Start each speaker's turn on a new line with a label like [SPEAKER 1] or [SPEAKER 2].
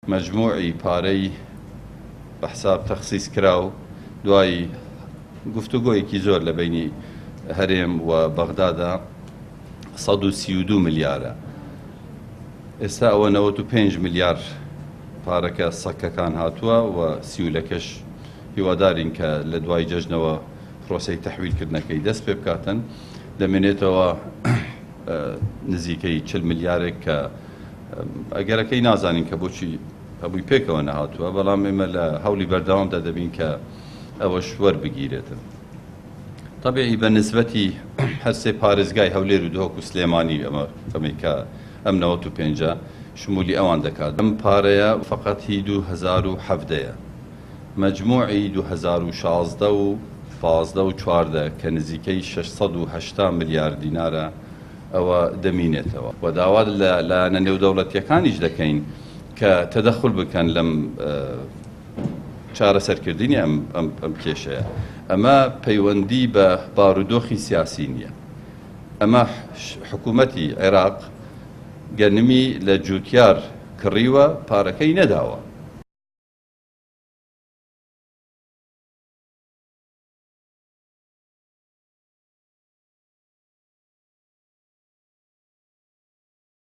[SPEAKER 1] مەجموعی پارەی بە حساب تەخسیس کراو دوای گفتوگۆیەکی زۆر لە بەینی هەرێم و بەغدادا 132 ملیارە. ئێستا ئەوە 95 ملیار پارەکە سەکەکان هاتووە و سیولەکەش هیوادارین کە لە دوای جەژنەوە پرۆسەی تەحویلکردنەکەی دەست پێ بکاتن. دەمێنێتەوە نزیکەی 40 ملیارێک کە ئەگەرەکەی نازانین کە بۆچی هەمووی پێکەوە نەهاتووە، بەڵام ئێمە لە هەوڵی بەردەوامدا دەبین کە ئەوەش وەربگیرێتن. تەبیعی بە نسبەتی هەرسێ پارێزگای هەولێر و دهۆک و سلێمانی ئەمە ئەمەی کە ئەم 95 شمولی ئەوان دەکات. ئەم پارەیە فەقەت هی 2017ەیە. مەجموعی 2016 و 15 و 14 کە نزیکەی 680 ملیار دینارە ئەوە دەمینێتەوە. و داوا لە لایەنە نێودەوڵەتیەکانیش دەکەین کە تەدەخول بکەن لەم چارەسەرکردنی ئەم کێشەیە. ئەمە پەیوەندی بە بارودۆخی سیاسی نییە. ئەمە حکوومەتی عێراق گەنمی لە جوتیار کڕیوە، پارەکەی نەداوە.